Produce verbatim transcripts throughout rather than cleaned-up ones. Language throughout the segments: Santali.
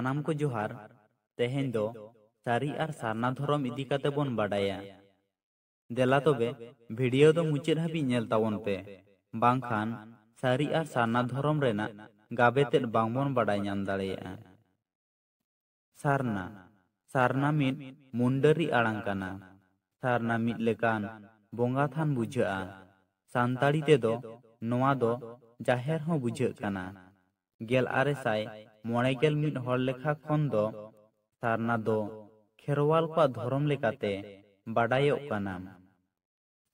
ᱥᱟᱱᱟᱢ ᱠᱚ ᱡᱚᱦᱟᱨ᱾ ᱛᱮᱦᱮᱧ ᱫᱚ ᱥᱟᱹᱨᱤ ᱟᱨ ᱥᱟᱨᱱᱟ ᱫᱷᱚᱨᱚᱢ ᱤᱫᱤ ᱠᱟᱛᱮ ᱵᱚᱱ ᱵᱟᱰᱟᱭᱟ᱾ ᱫᱮᱞᱟ ᱛᱚᱵᱮ ᱵᱷᱤᱰᱤᱭᱳ ᱫᱚ ᱢᱩᱪᱟᱹᱫ ᱦᱟᱹᱵᱤᱡ ᱧᱮᱞ ᱛᱟᱵᱚᱱ ᱯᱮ, ᱵᱟᱝᱠᱷᱟᱱ ᱥᱟᱹᱨᱤ ᱟᱨ ᱥᱟᱨᱱᱟ ᱫᱷᱚᱨᱚᱢ ᱨᱮᱱᱟᱜ ᱜᱟᱵᱮ ᱛᱮᱫ ᱵᱟᱝᱵᱚᱱ ᱵᱟᱰᱟᱭ ᱧᱟᱢ ᱫᱟᱲᱮᱭᱟᱜᱼᱟ᱾ ᱥᱟᱨᱱᱟ᱾ ᱥᱟᱨᱱᱟ ᱢᱤᱫ ᱢᱩᱱᱰᱟᱹᱨᱤ ᱟᱲᱟᱝ ᱠᱟᱱᱟ᱾ ᱥᱟᱨᱱᱟ ᱢᱤᱫ ᱞᱮᱠᱟᱱ ᱵᱚᱸᱜᱟ ᱛᱷᱟᱱ ᱵᱩᱡᱷᱟᱹᱜᱼᱟ᱾ ᱥᱟᱱᱛᱟᱲᱤ ᱛᱮᱫᱚ ᱱᱚᱣᱟ ᱫᱚ ᱡᱟᱦᱮᱨ ᱦᱚᱸ ᱵᱩᱡᱷᱟᱹᱜ ᱠᱟᱱᱟ᱾ ᱜᱮᱞ ᱟᱨᱮ ᱥᱟᱭ ᱢᱚᱬᱮ ᱜᱮᱞ ᱢᱤᱫ ᱦᱚᱲ ᱞᱮᱠᱷᱟ ᱠᱷᱚᱱ ᱫᱚ ᱥᱟᱨᱱᱟ ᱫᱚ ᱠᱷᱮᱨᱣᱟᱞ ᱠᱚᱣᱟᱜ ᱫᱷᱚᱨᱚᱢ ᱞᱮᱠᱟᱛᱮ ᱵᱟᱰᱟᱭᱚᱜ ᱠᱟᱱᱟ᱾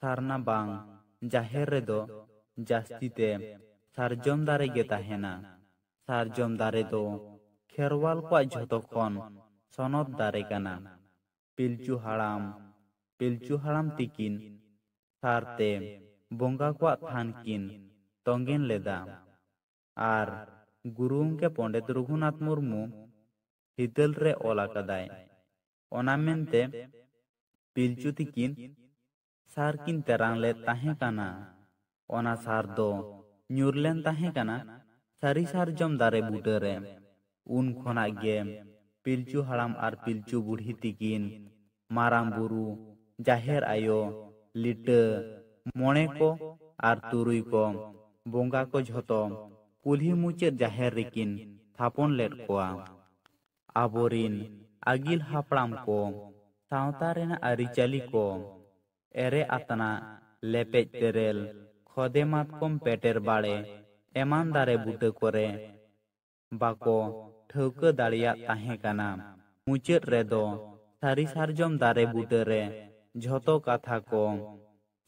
ᱥᱟᱨᱱᱟ ᱵᱟᱝ ᱡᱟᱦᱮᱨ ᱨᱮᱫᱚ ᱡᱟᱹᱥᱛᱤ ᱛᱮ ᱥᱟᱨᱡᱚᱢ ᱫᱟᱨᱮ ᱜᱮ ᱛᱟᱦᱮᱱᱟ᱾ ᱥᱟᱨᱡᱚᱢ ᱫᱟᱨᱮ ᱫᱚ ᱠᱷᱮᱨᱣᱟᱞ ᱠᱚᱣᱟᱜ ᱡᱷᱚᱛᱚ ᱠᱷᱚᱱ ᱥᱚᱱᱚᱛ ᱫᱟᱨᱮ ᱠᱟᱱᱟ᱾ ᱯᱤᱞᱪᱩ ᱦᱟᱲᱟᱢ, ᱯᱤᱞᱪᱩ ᱦᱟᱲᱟᱢ ᱛᱤᱠᱤᱱ ᱥᱟᱨᱛᱮ ᱵᱚᱸᱜᱟ ᱠᱚᱣᱟᱜ ᱛᱷᱟᱱ ᱠᱤᱱ ᱛᱚᱸᱜᱮᱱ ᱞᱮᱫᱟ᱾ ᱟᱨ ᱜᱩᱨᱩ ᱜᱚᱢᱠᱮ ᱯᱚᱸᱰᱮᱛ ᱨᱚᱜᱷᱩᱱᱟᱛᱷ ᱢᱩᱨᱢᱩ ᱦᱤᱛᱟᱹᱞ ᱨᱮ ᱚᱞ ᱟᱠᱟᱫᱟᱭ᱾ ᱚᱱᱟ ᱢᱮᱱᱛᱮ ᱯᱤᱞᱪᱩ ᱛᱤᱠᱤᱱ ᱥᱟᱨ ᱠᱤᱱ ᱛᱮᱨᱟᱝ ᱞᱮᱫ ᱛᱟᱦᱮᱸ ᱠᱟᱱᱟ᱾ ᱚᱱᱟ ᱥᱟᱨ ᱫᱚ ᱧᱩᱨ ᱞᱮᱱ ᱛᱟᱦᱮᱸ ᱠᱟᱱᱟ ᱥᱟᱹᱨᱤ ᱥᱟᱨᱡᱚᱢ ᱫᱟᱨᱮ ᱵᱩᱴᱟᱹᱨᱮ᱾ ᱩᱱ ᱠᱷᱚᱱᱟᱜ ᱜᱮ ᱯᱤᱞᱪᱩ ᱦᱟᱲᱟᱢ ᱟᱨ ᱯᱤᱞᱪᱩ ᱵᱩᱲᱦᱤ ᱛᱤᱠᱤᱱ ᱢᱟᱨᱟᱝ ᱵᱩᱨᱩ, ᱡᱟᱦᱮᱨ ᱟᱭᱳ, ᱞᱤᱴᱟᱹ, ᱢᱚᱬᱮ ᱠᱚ ᱟᱨ ᱛᱩᱨᱩᱭ ᱠᱚ ᱵᱚᱸᱜᱟ ᱠᱚ ᱡᱷᱚᱛᱚ ᱠᱩᱞᱦᱤ ᱢᱩᱪᱟᱹᱫ ᱡᱟᱦᱮᱨ ᱨᱮᱠᱤᱱ ᱛᱷᱟᱯᱚᱱ ᱞᱮᱫ ᱠᱚᱣᱟ᱾ ᱟᱵᱚᱨᱤᱱ ᱟᱹᱜᱤᱞ ᱦᱟᱯᱲᱟᱢ ᱠᱚ ᱥᱟᱶᱛᱟ ᱨᱮᱱᱟᱜ ᱟᱹᱨᱤᱪᱟᱹᱞᱤ ᱠᱚ, ᱮᱨᱮ ᱟᱛᱱᱟᱜ, ᱞᱮᱯᱮᱡ ᱛᱮᱨᱮᱞ, ᱠᱷᱚᱫᱮ ᱢᱟᱛᱠᱚᱢ ᱯᱮᱴᱮᱨ ᱵᱟᱲᱮ ᱮᱢᱟᱱ ᱫᱟᱨᱮ ᱵᱩᱴᱟᱹ ᱠᱚᱨᱮ ᱵᱟᱠᱚ ᱴᱷᱟᱹᱣᱠᱟᱹ ᱫᱟᱲᱮᱭᱟᱜ ᱛᱟᱦᱮᱸ ᱠᱟᱱᱟ᱾ ᱢᱩᱪᱟᱹᱫ ᱨᱮᱫᱚ ᱥᱟᱹᱨᱤ ᱥᱟᱨᱡᱚᱢ ᱫᱟᱨᱮ ᱵᱩᱴᱟᱹᱨᱮ ᱡᱷᱚᱛᱚ ᱠᱟᱛᱷᱟ ᱠᱚ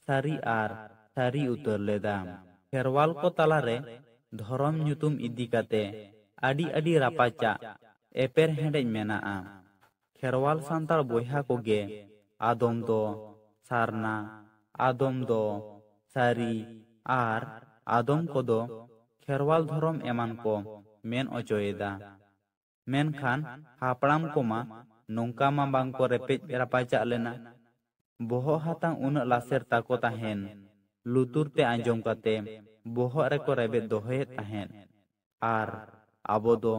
ᱥᱟᱹᱨᱤ ᱟᱨ ᱥᱟᱹᱨᱤ ᱩᱛᱟᱹᱨ ᱞᱮᱫᱟ᱾ ᱠᱷᱮᱨᱣᱟᱞ ᱠᱚ ᱛᱟᱞᱟᱨᱮ ᱫᱷᱚᱨᱚᱢ ᱧᱩᱛᱩᱢ ᱤᱫᱤ ᱠᱟᱛᱮ ᱟᱹᱰᱤ ᱟᱹᱰᱤ ᱨᱟᱯᱟᱪᱟᱜ ᱮᱯᱮᱨ ᱦᱮᱸᱰᱮᱡ ᱢᱮᱱᱟᱜᱼᱟ᱾ ᱠᱷᱮᱨᱣᱟᱞ ᱥᱟᱱᱛᱟᱲ ᱵᱚᱭᱦᱟ ᱠᱚᱜᱮ ᱟᱫᱚᱢ ᱫᱚ ᱥᱟᱨᱱᱟ, ᱟᱫᱚᱢ ᱫᱚ ᱥᱟᱹᱨᱤ ᱟᱨ ᱟᱫᱚᱢ ᱠᱚᱫᱚ ᱠᱷᱮᱨᱣᱟᱞ ᱫᱷᱚᱨᱚᱢ ᱮᱢᱟᱱ ᱠᱚ ᱢᱮᱱ ᱚᱪᱚᱭᱮᱫᱟ᱾ ᱢᱮᱱᱠᱷᱟᱱ ᱦᱟᱯᱲᱟᱢ ᱠᱚᱢᱟ ᱱᱚᱝᱠᱟ ᱢᱟ ᱵᱟᱝ ᱠᱚ ᱨᱮᱯᱮᱡ ᱨᱟᱯᱟᱪᱟᱜ ᱞᱮᱱᱟ᱾ ᱵᱚᱦᱚᱜ ᱦᱟᱛᱟᱝ ᱩᱱᱟᱹᱜ ᱞᱟᱥᱮᱨ ᱛᱟᱠᱚ ᱛᱟᱦᱮᱱ, ᱞᱩᱛᱩᱨ ᱛᱮ ᱟᱸᱡᱚᱢ ᱠᱟᱛᱮ ᱵᱚᱦᱚᱜ ᱨᱮᱠᱚ ᱨᱮᱵᱮᱫ ᱫᱚᱦᱚᱭᱮᱫ ᱛᱟᱦᱮᱸᱫ᱾ ᱟᱨ ᱟᱵᱚ ᱫᱚ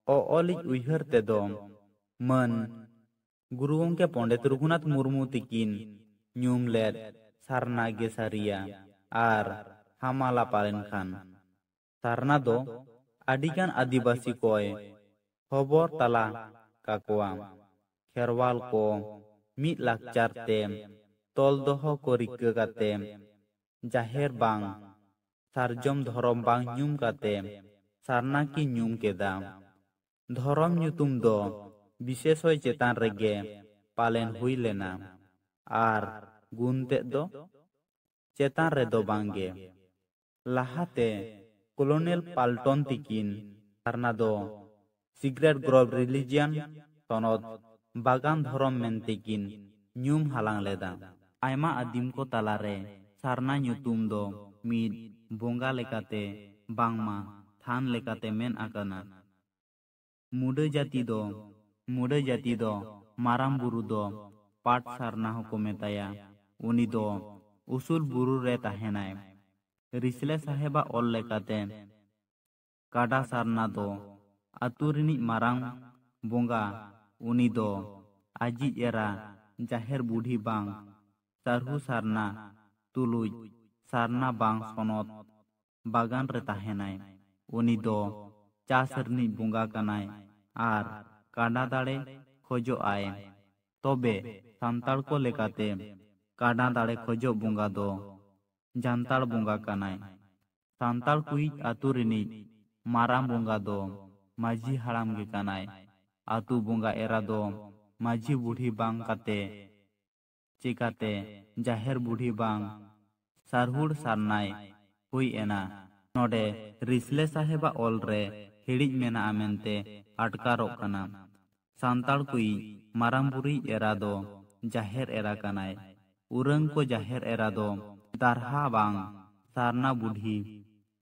ᱚᱚᱞᱤᱡ ᱩᱭᱦᱟᱹᱨ ᱛᱮᱫᱚ ᱢᱟᱹᱱ ᱜᱩᱨᱩ ᱜᱚᱢᱠᱮ ᱯᱚᱸᱰᱮᱛ ᱨᱚᱜᱷᱩᱱᱟᱛᱷ ᱢᱩᱨᱢᱩ ᱛᱤᱠᱤᱱ ᱧᱩᱢ ᱞᱮᱫ ᱥᱟᱨᱱᱟ ᱜᱮ ᱥᱟᱹᱨᱤᱭᱟ ᱟᱨ ᱦᱟᱢᱟᱞᱟ ᱯᱟᱞᱮᱱ ᱠᱷᱟᱱ᱾ ᱥᱟᱨᱱᱟ ᱫᱚ ᱟᱹᱰᱤᱜᱟᱱ ᱟᱹᱫᱤᱵᱟᱹᱥᱤ ᱠᱚᱭ ᱦᱚᱵᱚᱨ ᱛᱟᱞᱟ ᱠᱟᱠᱚᱣᱟ᱾ ᱠᱷᱮᱨᱣᱟᱞ ᱠᱚ ᱢᱤᱫ ᱞᱟᱠᱪᱟᱨ ᱛᱮ ᱛᱚᱞ ᱫᱚᱦᱚ ᱠᱚ ᱨᱤᱠᱟᱹ ᱠᱟᱛᱮ ᱡᱟᱦᱮᱨ ᱵᱟᱝ ᱥᱟᱨᱡᱚᱢ ᱫᱷᱚᱨᱚᱢ ᱵᱟᱝ ᱧᱩᱢ ᱠᱟᱛᱮ ᱥᱟᱨᱱᱟ ᱠᱤᱱ ᱧᱩᱢ ᱠᱮᱫᱟ᱾ ᱫᱷᱚᱨᱚᱢ ᱧᱩᱛᱩᱢ ᱫᱚ ᱵᱤᱥᱮᱥᱚᱭ ᱪᱮᱛᱟᱱ ᱨᱮᱜᱮ ᱯᱟᱞᱮᱱ ᱦᱩᱭ ᱞᱮᱱᱟ ᱟᱨ ᱜᱩᱱ ᱛᱮᱫ ᱫᱚ ᱪᱮᱛᱟᱱ ᱨᱮᱫᱚ ᱵᱟᱝᱜᱮ᱾ ᱞᱟᱦᱟᱛᱮ ᱠᱚᱞᱳᱱᱤᱭᱟᱞ ᱯᱟᱞᱴᱚᱱ ᱛᱤᱠᱤᱱ ᱥᱟᱨᱱᱟ ᱫᱚ ᱥᱤᱠᱨᱮᱴ ᱜᱨᱳᱵᱷ ᱨᱤᱞᱤᱡᱤᱭᱟᱱ ᱥᱚᱱᱚᱛ ᱵᱟᱜᱟᱱ ᱫᱷᱚᱨᱚᱢ ᱢᱮᱱᱛᱮ ᱠᱤᱱ ᱧᱩᱢ ᱦᱟᱞᱟᱝ ᱞᱮᱫᱟ᱾ ᱟᱭᱢᱟ ᱟᱹᱫᱤᱢ ᱠᱚ ᱛᱟᱞᱟᱨᱮ ᱥᱟᱨᱱᱟ ᱧᱩᱛᱩᱢ ᱫᱚ ᱢᱤᱫ ᱵᱚᱸᱜᱟ ᱞᱮᱠᱟᱛᱮ ᱵᱟᱝᱢᱟ ᱛᱷᱟᱱ ᱞᱮᱠᱟᱛᱮ ᱢᱮᱱ ᱟᱠᱟᱱᱟ᱾ ᱢᱩᱰᱟᱹ ᱡᱟᱹᱛᱤ ᱫᱚ, ᱢᱩᱰᱟᱹ ᱡᱟᱹᱛᱤ ᱫᱚ ᱢᱟᱨᱟᱝ ᱵᱩᱨᱩ ᱫᱚ ᱯᱟᱴ ᱥᱟᱨᱱᱟ ᱦᱚᱸᱠᱚ ᱢᱮᱛᱟᱭᱟ᱾ ᱩᱱᱤ ᱫᱚ ᱩᱥᱩᱞ ᱵᱩᱨᱩ ᱨᱮ ᱛᱟᱦᱮᱱᱟᱭ᱾ ᱨᱤᱥᱞᱮ ᱥᱟᱦᱮᱵᱟᱜ ᱚᱞ ᱞᱮᱠᱟᱛᱮ ᱠᱟᱰᱟ ᱥᱟᱨᱱᱟ ᱫᱚ ᱟᱹᱛᱩ ᱨᱤᱱᱤᱡ ᱢᱟᱨᱟᱝ ᱵᱚᱸᱜᱟ, ᱩᱱᱤ ᱫᱚ ᱟᱡᱤᱡ ᱮᱨᱟ ᱡᱟᱦᱮᱨ ᱵᱩᱰᱷᱤ ᱵᱟᱝ ᱥᱟᱹᱨᱦᱩ ᱥᱟᱨᱱᱟ ᱛᱩᱞᱩᱡ ᱥᱟᱨᱱᱟ ᱵᱟᱝ ᱥᱚᱱᱚᱛ ᱵᱟᱜᱟᱱ ᱨᱮ ᱛᱟᱦᱮᱱᱟᱭ᱾ ᱩᱱᱤ ᱫᱚ ᱪᱟᱥ ᱨᱤᱱᱤᱡ ᱵᱚᱸᱜᱟ ᱠᱟᱱᱟᱭ ᱟᱨ ᱠᱟᱰᱟ ᱫᱟᱲᱮ ᱠᱷᱚᱡᱚᱜ ᱟᱭ᱾ ᱛᱚᱵᱮ ᱥᱟᱱᱛᱟᱲ ᱠᱚ ᱞᱮᱠᱟᱛᱮ ᱠᱟᱰᱟ ᱫᱟᱲᱮ ᱠᱷᱚᱡᱚᱜ ᱵᱚᱸᱜᱟ ᱫᱚ ᱡᱟᱱᱛᱟᱲ ᱵᱚᱸᱜᱟ ᱠᱟᱱᱟᱭ᱾ ᱥᱟᱱᱛᱟᱲ ᱠᱚᱭᱤᱡ ᱟᱹᱛᱩ ᱨᱤᱱᱤᱡ ᱢᱟᱨᱟᱝ ᱵᱚᱸᱜᱟ ᱫᱚ ᱢᱟᱹᱡᱷᱤ ᱦᱟᱲᱟᱢ ᱜᱮ ᱠᱟᱱᱟᱭ᱾ ᱟᱹᱛᱩ ᱵᱚᱸᱜᱟ ᱮᱨᱟ ᱫᱚ ᱢᱟᱹᱡᱷᱤ ᱵᱩᱰᱷᱤ ᱵᱟᱝ ᱠᱟᱛᱮ ᱪᱮᱠᱟᱛᱮ ᱡᱟᱦᱮᱨ ᱵᱩᱰᱷᱤ ᱵᱟᱝ ᱥᱟᱨᱦᱩᱲ ᱥᱟᱨᱱᱟᱭ ᱦᱩᱭ ᱮᱱᱟ? ᱱᱚᱰᱮ ᱨᱤᱥᱞᱮ ᱥᱟᱦᱮᱵᱟᱜ ᱚᱞ ᱨᱮ ᱦᱤᱲᱤᱡ ᱢᱮᱱᱟᱜᱼᱟ ᱢᱮᱱᱛᱮ ᱟᱴᱠᱟᱨᱚᱜ ᱠᱟᱱᱟ᱾ ᱥᱟᱱᱛᱟᱲ ᱠᱚᱭᱤᱡ ᱢᱟᱨᱟᱝ ᱵᱩᱨᱩᱭᱤᱡ ᱮᱨᱟ ᱫᱚ ᱡᱟᱦᱮᱨ ᱮᱨᱟ ᱠᱟᱱᱟᱭ᱾ ᱩᱨᱟᱹᱝ ᱠᱚ ᱡᱟᱦᱮᱨ ᱮᱨᱟ ᱫᱚ ᱫᱟᱨᱦᱟ ᱵᱟᱝ ᱥᱟᱨᱱᱟ ᱵᱩᱰᱷᱤ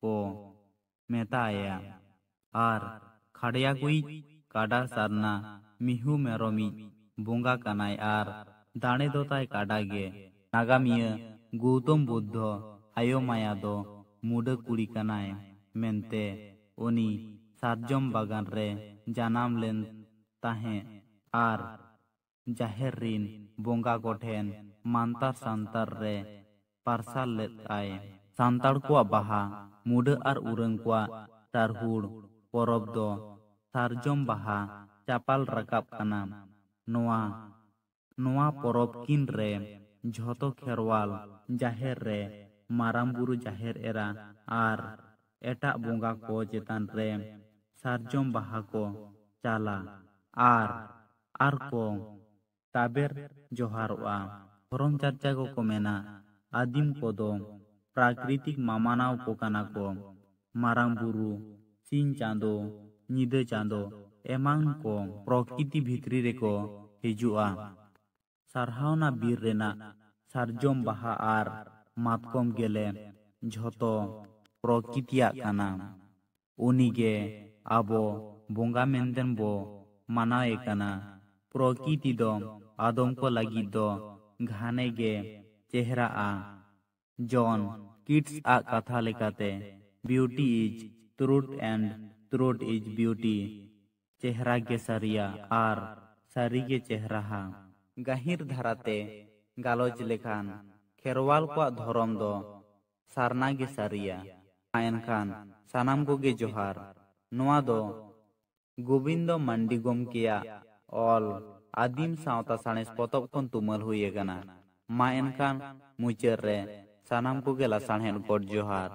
ᱠᱚ ᱢᱮᱛᱟ ᱟᱭᱟ᱾ ᱟᱨ ᱠᱷᱟᱰᱭᱟ ᱠᱚᱭᱤᱡ ᱠᱟᱰᱟ ᱥᱟᱨᱱᱟ ᱢᱤᱦᱩ ᱢᱮᱨᱚᱢᱤᱡ ᱵᱚᱸᱜᱟ ᱠᱟᱱᱟᱭ ᱟᱨ ᱫᱟᱲᱮ ᱫᱚ ᱛᱟᱭ ᱠᱟᱰᱟ ᱜᱮ᱾ ᱱᱟᱜᱟᱢᱤᱭᱟᱹ ᱜᱳᱣᱛᱚᱢ ᱵᱩᱫᱽᱫᱷᱚ ᱟᱭᱳ ᱢᱟᱭᱟ ᱫᱚ ᱢᱩᱰᱟᱹ ᱠᱩᱲᱤ ᱠᱟᱱᱟᱭ ᱢᱮᱱᱛᱮ ᱩᱱᱤ ᱥᱟᱨᱡᱚᱢ ᱵᱟᱜᱟᱱ ᱨᱮ ᱡᱟᱱᱟᱢ ᱞᱮᱱ ᱛᱟᱦᱮᱸᱫ ᱟᱨ ᱡᱟᱦᱮᱨ ᱨᱤᱱ ᱵᱚᱸᱜᱟ ᱠᱚᱴᱷᱮᱱ ᱢᱟᱱᱛᱟᱨ ᱥᱟᱱᱛᱟᱨ ᱨᱮ ᱯᱟᱨᱥᱟᱞ ᱞᱮᱫ ᱟᱭ᱾ ᱥᱟᱱᱛᱟᱲ ᱠᱚᱣᱟᱜ ᱵᱟᱦᱟ, ᱢᱩᱰᱟᱹ ᱟᱨ ᱩᱨᱟᱹᱝ ᱠᱚᱣᱟᱜ ᱴᱟᱨᱦᱩᱲ ᱯᱚᱨᱚᱵᱽ ᱫᱚ ᱥᱟᱨᱡᱚᱢ ᱵᱟᱦᱟ ᱪᱟᱯᱟᱞ ᱨᱟᱠᱟᱵ ᱠᱟᱱᱟ᱾ ᱱᱚᱣᱟ, ᱱᱚᱣᱟ ᱯᱚᱨᱚᱵᱽ ᱠᱤᱱ ᱨᱮ ᱡᱷᱚᱛᱚ ᱠᱷᱮᱨᱣᱟᱞ ᱡᱟᱦᱮᱨ ᱨᱮ ᱢᱟᱨᱟᱝ ᱵᱩᱨᱩ, ᱡᱟᱦᱮᱨ ᱮᱨᱟ ᱟᱨ ᱮᱴᱟᱜ ᱵᱚᱸᱜᱟ ᱠᱚ ᱪᱮᱛᱟᱱ ᱨᱮ ᱥᱟᱨᱡᱚᱢ ᱵᱟᱦᱟ ᱠᱚ ᱪᱟᱞᱟ ᱟᱨ, ᱟᱨ ᱠᱚ ᱛᱟᱵᱮᱨ ᱡᱚᱦᱟᱨᱚᱜᱼᱟ᱾ ᱫᱷᱚᱨᱚᱢ ᱪᱟᱨᱪᱟ ᱠᱚᱠᱚ ᱢᱮᱱᱟ, ᱟᱹᱫᱤᱢ ᱠᱚᱫᱚ ᱯᱨᱟᱠᱨᱤᱛᱤᱠ ᱢᱟᱢᱟᱱᱟᱣ ᱠᱚ ᱠᱟᱱᱟ ᱠᱚ᱾ ᱢᱟᱨᱟᱝ ᱵᱩᱨᱩ, ᱥᱤᱧ ᱪᱟᱸᱫᱚ, ᱧᱤᱫᱟᱹ ᱪᱟᱸᱫᱚ ᱮᱢᱟᱱ ᱠᱚ ᱯᱨᱚᱠᱨᱤᱛᱤ ᱵᱷᱤᱛᱨᱤ ᱨᱮᱠᱚ ᱦᱤᱡᱩᱜᱼᱟ᱾ ᱥᱟᱨᱦᱟᱣᱱᱟ ᱵᱤᱨ ᱨᱮᱱᱟᱜ ᱥᱟᱨᱡᱚᱢ ᱵᱟᱦᱟ ᱟᱨ ᱢᱟᱛᱠᱚᱢ ᱜᱮᱞᱮ ᱡᱷᱚᱛᱚ ᱯᱨᱚᱠᱨᱤᱛᱤᱭᱟᱜ ᱠᱟᱱᱟ᱾ ᱩᱱᱤᱜᱮ ᱟᱵᱚ ᱵᱚᱸᱜᱟ ᱢᱮᱱᱛᱮᱱ ᱵᱚ ᱢᱟᱱᱟᱣᱮ ᱠᱟᱱᱟ᱾ ᱯᱨᱚᱠᱨᱤᱛᱤ ᱫᱚ ᱟᱫᱚᱢ ᱠᱚ ᱞᱟᱹᱜᱤᱫ ᱫᱚ ᱜᱷᱟᱱᱮ ᱜᱮ ᱪᱮᱦᱨᱟᱜᱼᱟ᱾ ᱡᱚᱱ ᱠᱤᱴᱥ ᱟᱜ ᱠᱟᱛᱷᱟ ᱞᱮᱠᱟᱛᱮ, "Beauty is truth and truth is beauty", ᱪᱮᱦᱨᱟ ᱜᱮ ᱥᱟᱹᱨᱤᱭᱟ ᱟᱨ ᱥᱟᱹᱨᱤ ᱜᱮ ᱪᱮᱦᱨᱟᱦᱟ᱾ ᱜᱟᱹᱦᱤᱨ ᱫᱷᱟᱨᱟᱛᱮ ᱜᱟᱞᱚᱪ ᱞᱮᱠᱷᱟᱱ, ᱠᱷᱮᱨᱣᱟᱞ ᱠᱚᱣᱟᱜ ᱫᱷᱚᱨᱚᱢ ᱫᱚ ᱥᱟᱨᱱᱟ ᱜᱮ ᱥᱟᱹᱨᱤᱭᱟ᱾ ᱢᱟ ᱮᱱᱠᱷᱟᱱ ᱥᱟᱱᱟᱢ ᱠᱚᱜᱮ ᱡᱚᱦᱟᱨ᱾ ᱱᱚᱣᱟ ᱫᱚ ᱜᱳᱵᱤᱱᱫᱚ ᱢᱟᱱᱰᱤ ᱜᱚᱢᱠᱮᱭᱟᱜ ᱚᱞ ᱟᱹᱫᱤᱢ ᱥᱟᱶᱛᱟ ᱥᱟᱬᱮᱥ ᱯᱚᱛᱚᱵ ᱠᱷᱚᱱ ᱛᱩᱢᱟᱹᱞ ᱦᱩᱭ ᱟᱠᱟᱱᱟ᱾ ᱢᱟ ᱮᱱᱠᱷᱟᱱ ᱢᱩᱪᱟᱹᱫ ᱨᱮ ᱥᱟᱱᱟᱢ ᱠᱚᱜᱮ ᱞᱟᱥᱟᱬᱦᱮᱫ ᱜᱚᱰ ᱡᱚᱦᱟᱨ᱾